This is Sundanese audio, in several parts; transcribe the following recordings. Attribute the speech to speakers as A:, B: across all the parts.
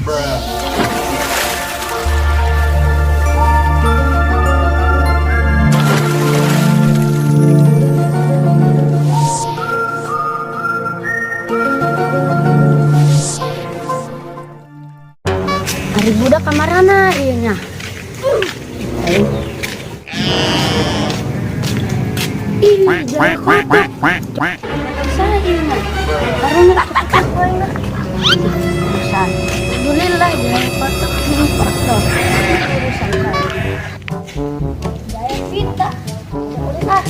A: Ari budak kamarana ieu nya? Aing. Ih, jalan kotok. Saya ieu mah. Karena kotok aing lah. Urusan. Alhamdulillah jalan kotok ini kotok. Urusan saya. Jaya Vita. Ulin ah.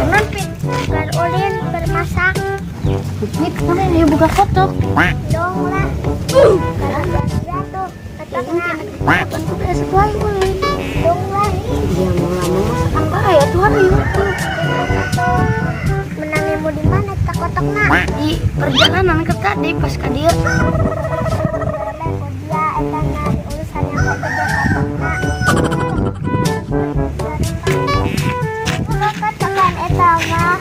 B: Emang Pit, keur ulin keur masak.
A: Pit, mana dia buka kotok?
B: Dong lah. Kalau dia tuh kotokna.
A: Kapan ku biasa wae ulin.
B: Dong lah ih.
A: Dia mau lama masakan bae atuh hari itu.
B: Menang ilmu di mana eta kotokna?
A: Di perjalanan ke tadi pas ka dieu.
B: Boleh ku dia eta na urusannya kok kerja kotokna. Buka kotokan eta mah.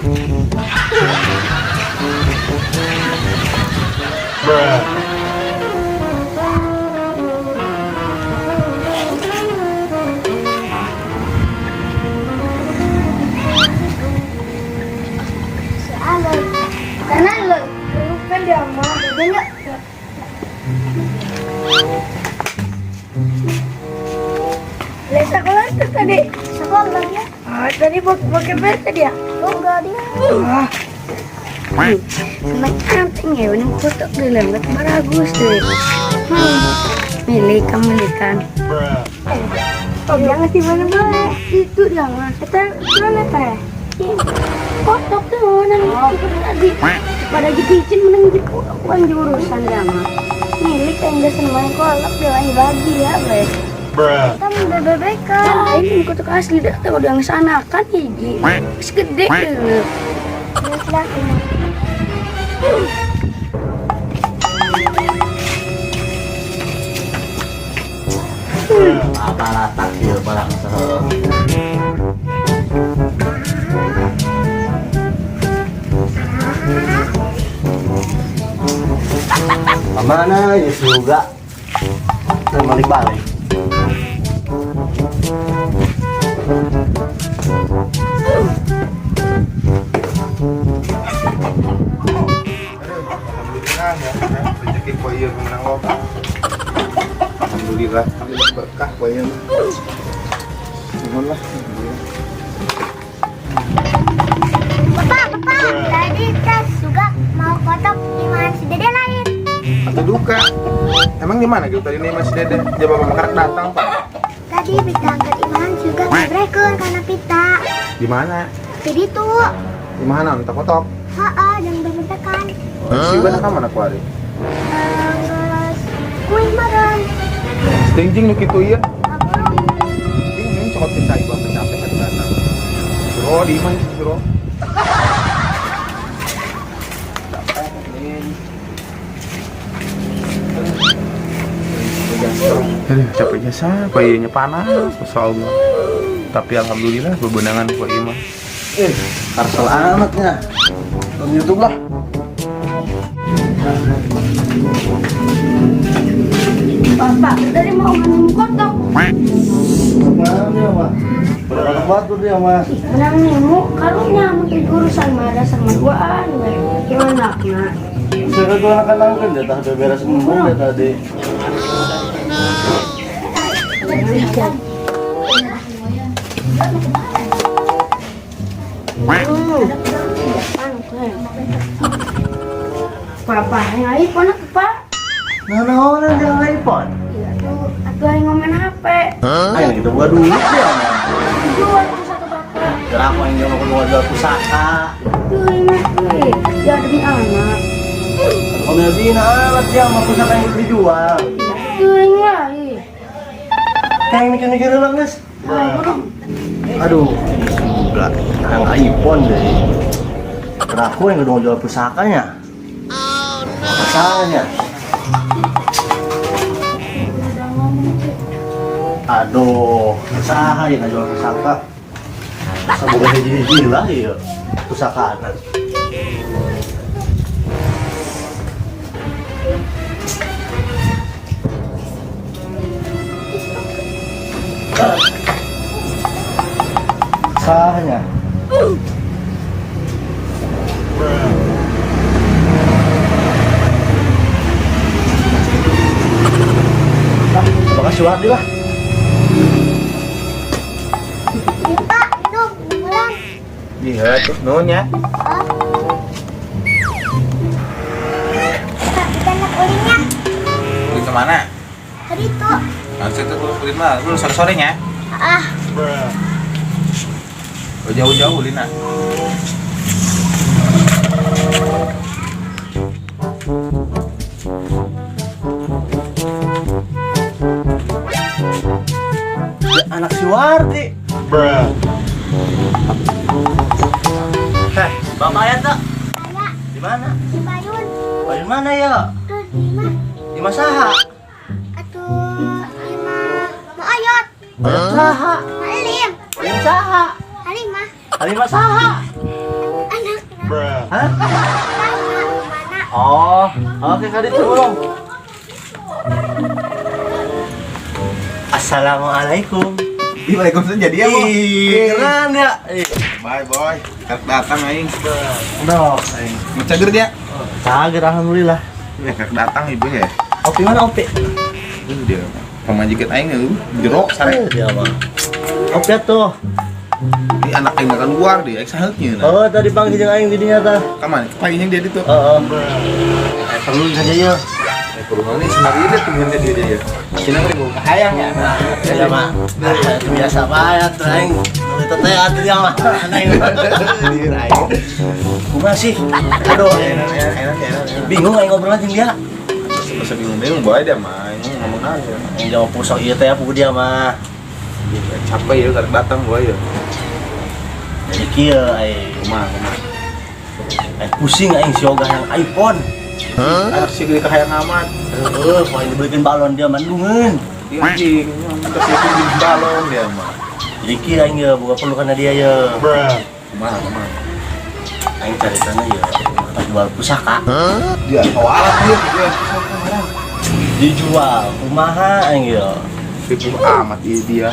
B: Soalnya
A: Karena lo kan dia mah jajan yuk.
C: Lah sekolah tuh tadi.
B: Sekolah dia.
C: Ah, tadi pakai bel tadi ya?
B: Boga dia.
C: Ah,
A: Seneng anting ya, ini kotok deh lewat baragus deh. Milikan milikan.
C: Oh, jangan sih mana boleh.
A: Itu jangan.
C: Kita mana teh?
A: Kotok tuh nang itu tadi. Pada dipicin menang jipu aku yang jurusan ya mah. Milik yang gak seneng kolak dia yang bagi ya, bre.
B: Kita mau bebekan.
A: Nah, ini kotok asli dah tahu yang sana kan hiji. Terus gede deh.
B: Terus lah ini.
D: Apalah takdir barang sehe. Kemana ya juga? Balik-balik.
E: Alhamdulillah ya, rezeki poe ieu menang loba. Alhamdulillah, alhamdulillah berkah poe ieu mah. Nuhun lah, alhamdulillah.
B: Bapak, bapak, tadi tas juga mau kotok di mana si Dede lain.
E: Atau duka. Emang di mana gitu tadi nih Mas Dede? Dia bapak makarak datang, Pak.
B: Tadi pita angkat iman juga ngabrekeun karena pita.
E: Di mana?
B: Jadi tuh,
E: Di mana? Entah kotok.
B: heeh, jangan berbentekan.
E: Si Iban ka mana kuari?
B: Geus kuih meureun.
E: Stingjing nu kitu ieu.
B: Aku
E: Ding ning cokot ke cai bapak capek kan datang. Bro, di mana sih, Bro? Capek nih. Aduh, capek jasa, poe panas, Masya Allah. Tapi alhamdulillah bebenangan poe mah.
D: Karsel amatnya. Nonton YouTube lah.
A: Bapak tadi mau minum kotok.
D: Mana dia mah? Udah batu dia mah.
A: Menang nemu karunya mungkin urusan mah sama duaan we. Gimana nak?
D: Saya kan akan nangkan dia tah udah beres ngomong dia tadi.
A: Papa yang iPhone aku pak.
D: Nah, nah orang yang iPhone.
A: Iya tuh, aku yang ngomen HP.
D: Ayo kita buka duit dia mah.
A: Jual tuh satu bapak.
D: Kenapa yang dia mau keluar jual pusaka?
A: Tuh ini tuh, ya demi anak.
D: Kalau bina alat dia mah pusaka yang dijual.
A: Tuh ini lah. Ih.
D: Kayak mikir-mikir lah guys.
E: Aduh,
D: Gila, yang iPhone deh. Kenapa yang udah jual pusakanya? Pusakanya. Aduh, usaha ya jual pusaka. Semoga hiji-hiji lah ya pusaka anak. Rumahnya. Lah, bakal Suwardi lah.
B: Ini Pak, minum, minuman.
E: Iya, terus nuhun ya.
B: Oh. Pak, kita nak ulinnya.
E: Beli kemana?
B: Tadi tuh.
E: Nanti itu tuh beli mah, lu sore-sorenya.
B: Ah,
E: Oh, jauh-jauh Lina.
D: Ya, anak si Wardi. Heh, Bapak ya tak?
B: Kayak
D: Di mana?
B: di payun.
D: Payun mana ya?
B: Tuh di mah.
D: Di Masaha.
B: Atuh lima mau ayot.
D: Payun saha?
B: Malim.
D: Payun saha?
B: Halimah.
D: Halimah saha?
B: Anak.
D: Hah?
B: Mana?
D: Oh, oke kali itu belum. Assalamualaikum.
E: Ih, waalaikumsalam jadi ya, Boy.
D: Ih, keren ya. Ih,
E: Bye, boy. Karek datang aing.
D: Dok, aing.
E: Mau cager dia?
D: Cager alhamdulillah.
E: Ya, karek datang ibu ya.
D: Opi mana opi?
E: Ini dia. Pamajikan aing lu jerok sare.
D: Eh, dia mah. Opi tuh.
E: Ini anak aing nggak keluar dia, aing saheutnya nah.
D: Oh, tadi panggil jeung aing di dinya tah.
E: Kamana? Paginya dia itu.
D: Heeh. Eh, perlu saja ya.
E: Eh, perlu nih senari dia tuh dia dia ya. Cina mah dibawa hayang ya.
D: Nah, ya mah. Nah, itu biasa bae atuh aing. Nu teh atuh dia mah. Aing.
E: Di aing.
D: Kumaha sih? Aduh,
E: Enak, enak, enak, enak.
D: bingung aing ngobrol jeung dia.
E: Masa bingung-bingung boy dia mah, aing ngomong aja.
D: Aing jawab pusok ieu teh pugu dia mah.
E: Capek ya karek datang boy ya.
D: Jadi kieu aing.
E: Kumaha, kumaha.
D: Aing pusing aing si ogah yang iPhone.
E: Anak sih gede kahayang amat.
D: Heeh, kalau dibelikin balon dia mandungan.
E: Iya anjing, kita siapin di balon dia mah.
D: Jadi kieu aing ye boga perlu kana dia ye.
E: Kumaha, kumaha.
D: Aing caritana ye jual pusaka.
E: Dia alat dia dia pusaka orang.
D: Dijual kumaha aing ye.
E: Ribu amat iya dia.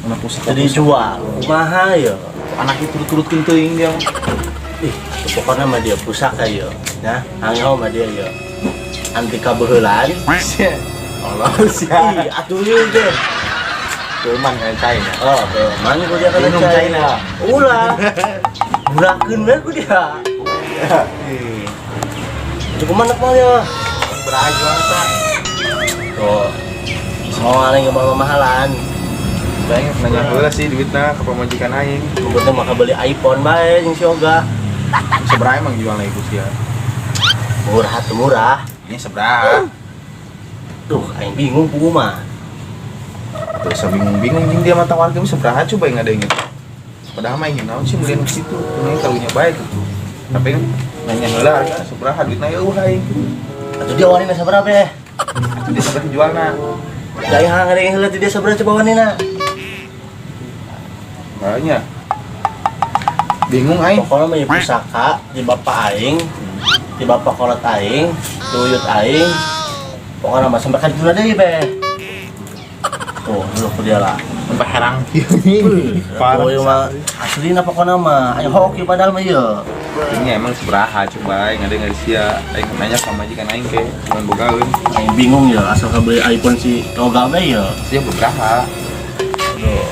E: Anak pusaka.
D: Jadi jual kumaha ye.
E: Anak itu turut-turutkeun teuing dia mah.
D: Ih, pokoknya mah dia pusaka ye. Nah, angin mah dia ye. Anti kabeuheulan.
E: Allah sia.
D: Ih, atuh ieu teh.
E: Cuman kan China.
D: Oh, mana ku dia kana
E: Minum
D: China.
E: China.
D: Ulah. Murahkeun we ku dia.
E: Ih,
D: Cukup mana mah ya?
E: Berayu tak.
D: Tuh. Semua yang mau mahalan.
E: Banyak nanya heula sih duitna ke pamajikan aing.
D: Kebetulan maka beli iPhone bae jeung si Oga.
E: Seberapa emang jual lagi sia?
D: Murah tuh murah.
E: Ini seberapa?
D: Tuh, aing bingung pugu mah.
E: Tuh, saya bingung-bingung jeung dia mata warga seberapa coba yang ada yang itu. Padahal mah ingin naon sih beli nu situ, ini kalunya baik gitu. Tapi nanya heula harga seberapa duitna ya eueuh aing.
D: Atuh dia wanina sabaraha ya?
E: Itu dia seberapa jualna.
D: Da aing hayang ada yang heula dia sabaraha coba wanina.
E: Makanya bingung aing.
D: Pokoknya mah ieu pusaka di bapak aing, di bapak kolot aing, tuyut aing. Pokoknya mah sampai ka ditu deui be. Tuh, dulu ku dia lah.
E: Sampai herang kieu.
D: Parah. Ieu mah aslina pokoknya mah aing hoki padahal mah ieu.
E: Ini emang seberapa coba aing ada nggak sia. Aing nanya sama majikan aing ke cuman bogaeun.
D: Aing bingung ya asal beli iPhone si Oga be ya.
E: Sia beberapa.
D: Aduh.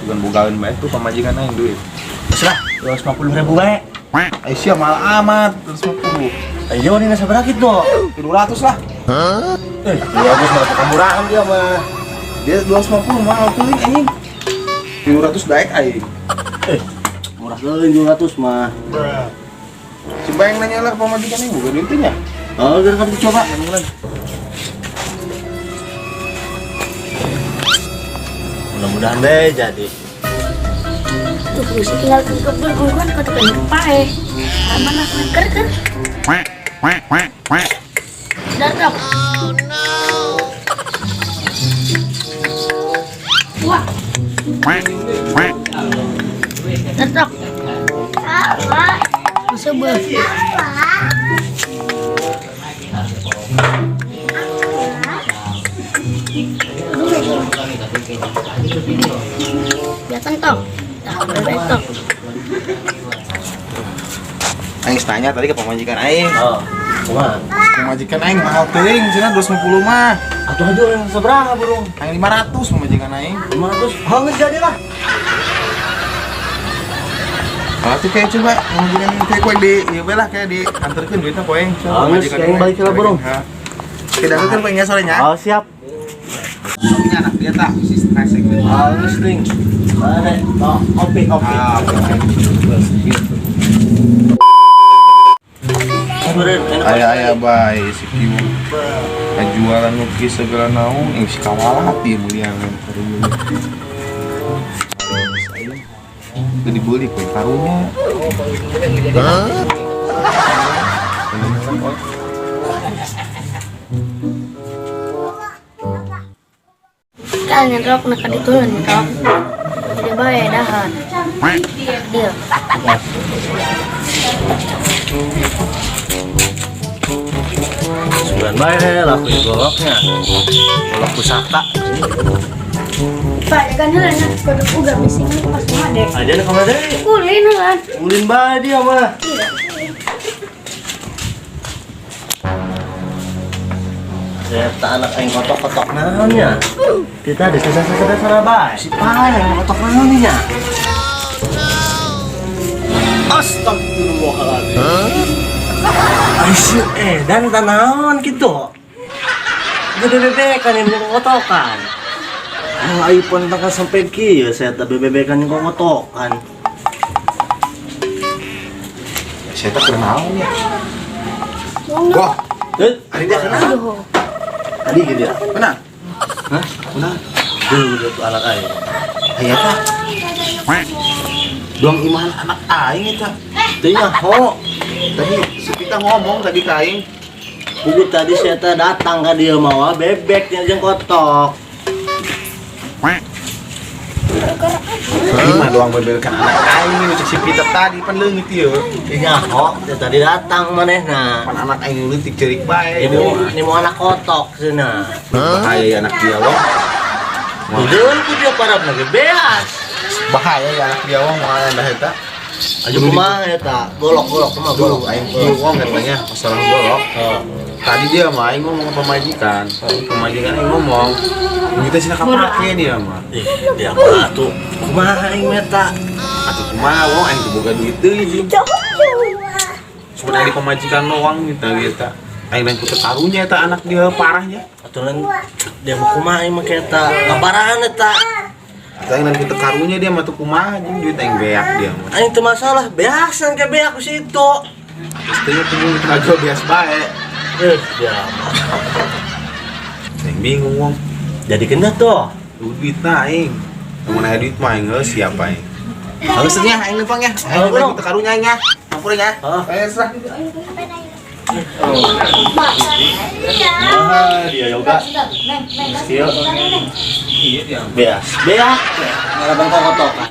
E: Cuman bogaeun bae tuh pamajikan aing duit.
D: Terus lah, 250 ribu bae.
E: Ai sia mahal amat 250.
D: Ayo dia wanina sabaraha kitu?
E: 300 lah.
D: Eh, 200 mah kemurahan dia mah.
E: Dia 250 mahal tuh anjing. 300 daek aing.
D: Eh, murah teuing 200 mah.
E: Coba yang nanya lah ke pamajikan aing boga duitnya.
D: Oh, biar kami coba. Mudah-mudahan deh jadi.
A: Tuh, mesti tinggal ke kebun kan kau tuh pae. Mana ker ker. Datang. Wah. Datang.
B: Apa?
A: Masa ber.
B: Apa?
A: Kelihatan toh. Nah, besok.
E: Aing tanya tadi ke pamajikan aing.
D: Oh, kumaha?
E: Pamajikan aing mahal teuing cenah 250 mah.
D: Atuh aja yang seberapa, Bro?
E: Aing 500 pamajikan aing.
D: 500. Hangat jadi lah.
E: Kalau tuh kayak coba pamajikan kayak kue di ieu we lah kayak diantarkeun duitnya ku aing. Coba
D: Hangus,
E: pamajikan
D: aing balik lah, Bro.
E: Tidak kan pengen sorenya.
D: Oh, siap.
E: Punya anak dia tak si stres gitu.
D: Halus ting. Mana? Oh, kopi, kopi.
E: Ah, oke. Ayah ayah bae si kieu. Jualan lukis segala naon, si kawalat ieu muliangan karunya. Udah dibeli kue karunya. Hah?
A: Kalian rok nak ditulen rok. Tidak bae dahan. Dia.
D: Sebulan bae laku goloknya. Golok pusaka.
C: Pak, kan heula nak kodok uga bising pas mah deh.
D: Aja nih kamar deh.
A: Ulin kan.
D: Ulin bae dia mah. Saya anak aing kotok-kotok naonnya. Kita ada sesa-sesa bae. Si pae yang kotok naonnya. Astagfirullahaladzim. Aisyah, dan tanaon gitu. Gede bebekan yang kotokan. Ah, ayo pun tangka sampai kieu saya tak bebekan yang kotokan.
E: Saya tak kenal ya. Wah, hari dia kenal.
D: Tadi gitu ya?
E: Benar.
D: Hah?
E: Benar.
D: Dulu tuh anak aing.
E: Aya tah. Doang iman anak aing eta.
D: Teu nyaho.
E: Tadi si Pita ngomong tadi ka aing.
D: Buku tadi saya teh datang ka dieu mawa bebek jeung kotok.
E: Ini mah doang bebelkan anak aing nu cek si Pita tadi pan leungit ieu.
D: Teu nyaho, teh tadi datang manehna.
E: Pan anak aing leutik ceurik bae.
D: Ini mau anak kotok cenah.
E: Bahaya ya anak dia wong.
D: Udah ku dia parabna ge beas.
E: Bahaya ya anak dia wong moal dah eta.
D: Aja kumaha eta? Golok-golok kumaha golok
E: Aing kieu wong katanya masalah golok.
D: Oh.
E: Tadi dia mah aing ngomong ke pamajikan. Pamajikan aing ngomong, kita sih kapake dia mah.
D: Ih, dia mah tuh kumaha aing meta?
E: Atuh kumaha wong aing teu boga duit deui. Sebenarnya di pamajikan doang gitu eta. Aing lain ku karunya eta anak dia parahnya.
D: Atuh lain dia mah kumaha aing mah eta? Ngaparahan eta.
E: Atuh aing lain ku karunya dia mah tuh kumaha jeung duit aing beak dia mah.
D: Aing teu masalah, beasan ke beak ku situ.
E: Terus teh tunggu ngajual beas bae.
D: Dia mah.
E: Aing bingung wong.
D: Jadi kena tuh.
E: Duit na aing. Mun aya duit mah aing geus siap aing. Maksudnya aing lempang ya. Aing lain ku karunya aing ya. Ampun ya. Ayo serah.
D: Ah, dia yoga. Skill. Beas. Beak. Ngaraban kokotokan.